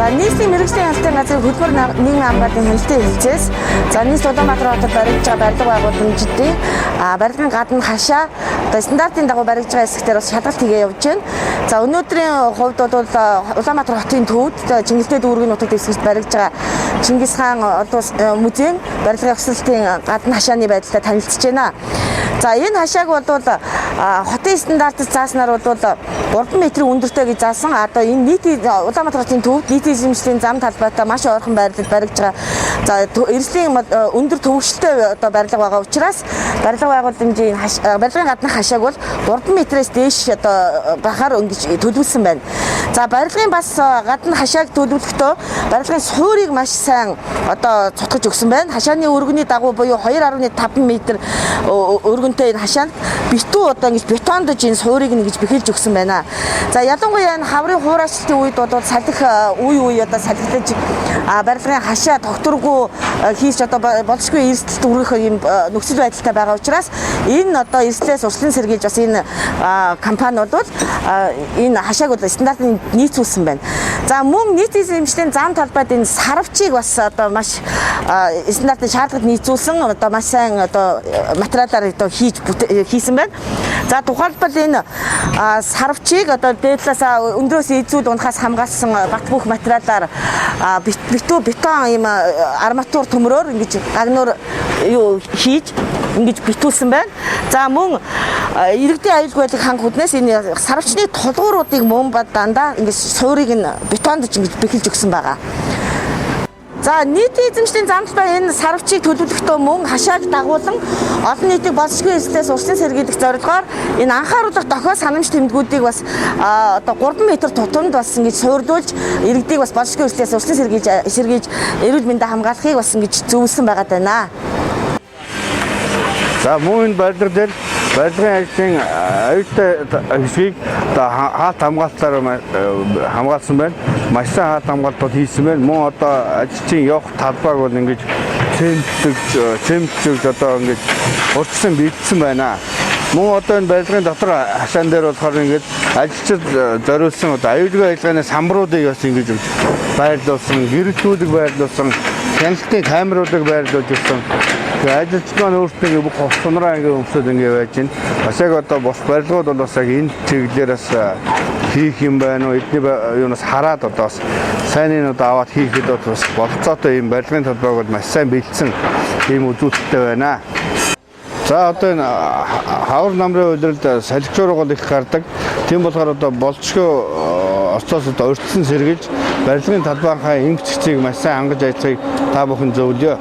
За, нийслэлийн мэргэжлийн хяналтын газрын хөдөлмөр нийгмийн хамгааллын хяналтын хэлцээс, за, нийслэл Улаанбаатар хотод баригдаж байгаа барилга байгууламжуудын барилгын гадна хашаа одоо стандартын дагуу баригдаж байгаа хэсгээр бас шалгалт хийгээ явж байна. За, өнөөдрийн хувьд бол Улаанбаатар хотын төвд Чингэлтэй дүүргийн нутаг дэвсгэрт баригдаж байгаа Чингис хаан олон улс музейн барилгын ёслолтын гадна хашааны байдалтай танилцж байна. За, энэ хашааг бол хотын стандартад зааснаар бол 3 метрийн өндөртэй гэж заасан. Одоо энэ нийтийн Улаанбаатар хотын төвд нийтийн эзэмшлийн зам талбайтай маш ойрхон байрлал баригдаж байгаа. За, эрслийн өндөр түгшилтэй одоо барилга байгаа учраас барилга байгууламжийн барилгын гадна хашааг бол 3 метрээс дээш одоо байхаар ингэж төлөвлөсөн байна. За, барилгын бас гадна хашааг төлөвлөхдөө барилгын суурийг маш сайн одоо цутгаж өгсөн байна. Хашааны өргөний дагуу буюу 2.5 м өргөнтэй энэ хашаанд битүү одоо ингэж бетондож энэ суурийг ингэж бэхэлж өгсөн байна. За, ялангуяа энэ хаврын хуурайчлалтын үед бол салхи үе үе одоо салхилаж барилгын хашаа тогтворгүй хийх одоо болзошгүй эрсдэлд хүрэх юм нөхцөл байдалтай байгаа учраас энэ одоо эрсдлээс урьдчилан сэргийлж бас энэ компани бол энэ хашааг бол стандартын нийцүүлсэн байна. За, мөн нийт эзэмшлийн зам талбайд энэ сарвчийг бас одоо маш стандартын шаардлагад нийцүүлсэн одоо маш сайн одоо материалаар одоо хийж хийсэн байна. За, тухайлбал энэ сарвчийг одоо дээд талаас өндрөөс эзүүл унахаас хамгаалсан бат бөх материалаар битүү бетон ийм арматур төмрөөр ингэж гагнуур юу хийж ингэж битүүлсэн байна. За, мөн иргэдийн аюулгүй байдлыг хангах үүднээс энэ сарвчны тулгууруудыг мөн дандаа ингэж суурийг нь бетондож ингэж бэхэлж өгсөн байгаа. За, нийтийн эзэмшлийн зам талбай энэ сарвчийг төлөвлөхдөө мөн хашааг дагуулan олон нийтийг болзошгүй эрсдлээс урьдчилан сэргийлэх зорилгоор энэ анхааруулах дохио санамж тэмдгүүдийг бас одоо 3 м тутамд бас ингэж суурлуулж иргэдийг бас болзошгүй эрсдлээс урьдчилан сэргийлж эрүүл мэндээ хамгаалахыг бас ингэж зөвлөсөн байгаа даа. За, мөн энэ барилга дээр барилгын ажлын аюултай хэсгийг одоо хаалт хамгаалтаар хамгаалсан байна. Маш сайн хаалт хамгаалтууд хийсэн байна. Мөн одоо ажилчийн явах талбайг бол ингэж цемэнтлэж одоо ингэж урьдчилан бэлдсэн байна. Мөн одоо энэ барилгын дотор хашаан дээр болохоор ингэж ажилчид зориулсан одоо аюулгүй ажиллагааны самбаруудыг бас ингэж байрлуулсан, гэрэлтүүлэг байрлуулсан, хяналтын камеруудыг байрлуулж ирсэн. Тэгээ ажилчид маань өөрсдөө ингээ бүх хувцас сунраа ингээ өмсөд ингээ байж байна. Бас яг одоо бус барилгууд бол бас яг энэ чиглэлээр бас хийх юм байна уу? Эдний юунаас хараад одоо бас сайныг одоо аваад хийхэд бол бас болцоотой юм барилгын талбайг бол маш сайн бэлдсэн ийм үзүүлэлттэй байна. За, одоо энэ хавар намрын улиралд салхи жуурга бол их гардаг. Тийм болохоор одоо болзошгүй ослоос одоо урьдчилан сэргийлж барилгын талбайнхаа эмх цэгцийг маш сайн хангаж ажиллахыг та бүхэн зөвлөё.